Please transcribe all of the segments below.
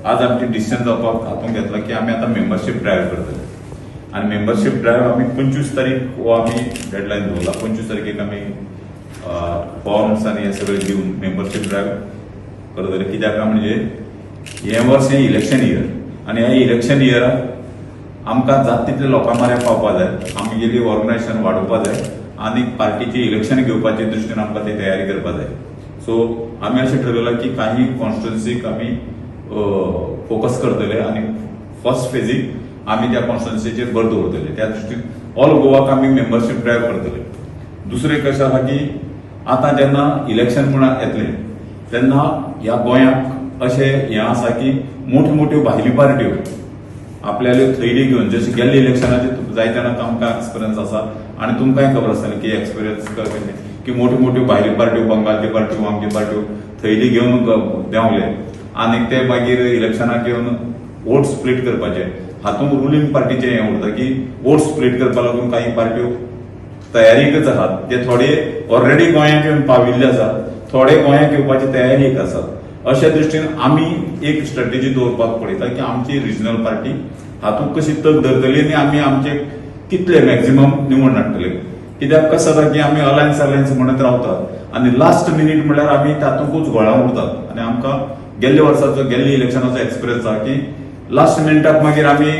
आज आमची डिसिजन जावपाक हातूंत घेतला की आमी आतां मेंबरशीप ड्रायव्ह करतले आनी मेंबरशीप ड्रायव्ह आमी 25 तारीख हो आमी डेडलायन दवरला. 25 तारखेक आमी फॉर्म्स आनी हे सगळे दिवन मेंबरशीप ड्रायव्ह करतले. कित्याक काय म्हणजे हें वर्स हें इलेक्शन इयर आनी ह्या इलेक्शन इयराक आमकां जात तितले लोकां म्हऱ्यान पावपा जाय, आमगेली ऑर्गनायझेशन वाडोवपा जाय आनी पार्टीची इलेक्शन घेवपाचे दृश्टीन आमकां ती तयारी करपा जाय. सो आमी अशें ठरयलां की काही कॉन्स्टिट्युन्सीक आमी फोकस करतले आनी फर्स्ट फेजीक आमी त्या कॉन्स्टिट्युन्सीचेर भर दवरतले. त्या दृश्टीन ऑल गोवाक आमी मेंबरशीप ड्रायव्ह करतले. दुसरें कशें आसा की आतां जेन्ना इलेक्शन म्हूण येतलें तेन्ना ह्या गोंयाक अशें हें आसा की मोठ्यो मोठ्यो भायल्यो पार्ट्यो आपल्याल्यो थैली घेवन, जशें गेल्ले इलेक्शनाचे जायते जाणांक आमकां एक्सपिरियन्स आसा आनी तुमकांय खबर आसतलें की एक्सपिरियन्स कशें की मोठ्यो मोठ्यो भायल्यो पार्ट्यो, बंगालच्यो पार्ट्यो, आमच्यो पार्ट्यो थैली घेवन देंवले आनी ते मागीर इलेक्शनाक येवन वोट स्प्लीट करपाचे. हातूंत रुलींग पार्टीचें हें उरता की वोट स्प्लीट करपा लागून काही पार्ट्यो तयारीकच आहात. ते थोडे ऑलरेडी गोंयांत येवन पाविल्ले आसात, थोडे गोंयांत येवपाची तयारीक आसात. अशा दृश्टीन आमी एक स्ट्रेटेजी दवरपाक पळयता की आमची रिजनल पार्टी हातूंत कशी तग धरतली आनी आमी आमचे कितले मॅक्झिमम निवडून हाडटले. कित्याक कसं जाता की आमी अलायन्स अलायन्स म्हणत रावतात आनी लास्ट मिनीट म्हणल्यार आमी तातूंतच घोळा उरतात. आनी आमकां गेल्ल्या वर्साचो, गेल्ल्या इलेक्शनाचो एक्सपिरियन्स आहा की लास्ट मिनिटाक मागीर आमी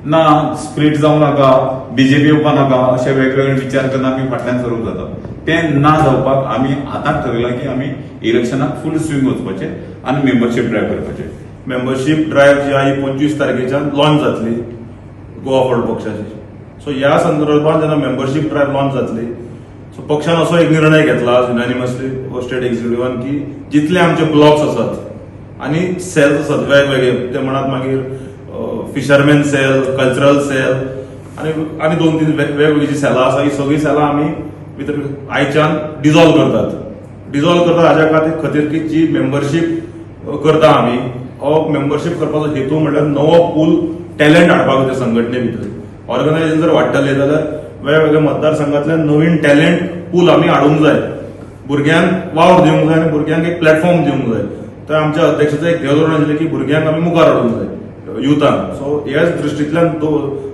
ना, स्प्लीट जावं नाका, बीजेपी येवपा नाका, अशे वेगवेगळे विचार करून आमी फाटल्यान सरूंक जाता. तें ना जावपाक आमी आतांच ठरयलां की आमी इलेक्शनाक फूल स्विंग वचपाचें आनी मेंबरशीप ड्रायव्ह करपाचें. मेंबरशीप ड्रायव्ह जी आहा ही 25 तारखेच्यान लॉन्च जातली गोवा फॉरवर्ड पक्षाची. सो ह्या संदर्भात जेन्ना मेंबरशीप ड्रायव्ह लॉन्च जातली, सो पक्षान असो एक निर्णय घेतला युनानिमसली स्टेट एक्झिक्युटिव्हान की जितले आमचे ब्लॉक्स आसात आनी सेल्स आसात वेगवेगळे, ते म्हणात मागीर फिशरमॅन सेल, कल्चरल सेल आनी दोन तीन वेगवेगळी जी सेलां आसा, ही सगळीं सेलां आमी भितर आयच्यान डिजॉल्व करतात. डिजॉल्व करतात हाज्या खातीर की जी मेंबरशीप करता आमी, हो मेंबरशीप करपाचो हेतू म्हणल्यार नवो पूल टॅलंट हाडपाक जाय संघटने भितर. ऑर्गनायझेशन जर वाडटलें जाल्यार वेगवेगळ्या मतदारसंघातल्यान नवीन टॅलंट पूल आमी हाडूंक जाय, भुरग्यांक वावर दिवंक जाय आनी भुरग्यांक एक प्लॅटफॉर्म दिवंक जाय. तर आमच्या अध्यक्षाचो एक ध्येय आशिल्लें की भुरग्यांक आमी मुखार हाडूंक जाय युथान. सो ह्याच दृश्टींतल्यान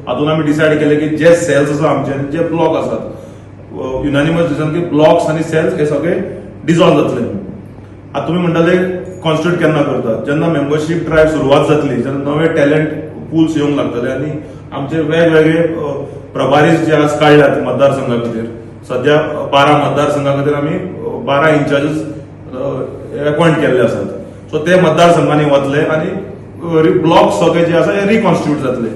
हातून आमी डिसायड केलें की जे सेल्स आसा आमचे आनी जे ब्लॉक आसात, युनानिमस डिसिजन की ब्लॉक्स आनी सेल्स हे सगळे डिजॉल्व जातले. आतां तुमी म्हणटाले कॉन्स्टिट्यूट केन्ना करतात. जेन्ना मेंबरशीप ड्रायव्ह सुरवात जातली, जेन्ना नवे टॅलंट पुल्स येवंक लागतले आनी आमचे वेगवेगळे प्रभारी जे आज काडल्यात मतदारसंघा खातीर, सध्या 12 मतदारसंघा खातीर आमी 12 इन्चार्जीस अपॉयंट केल्ले आसात. सो ते मतदारसंघांनी वतले आनी ब्लॉक सगळे जे आसा हे रिकॉन्स्टिट्यूट जातले.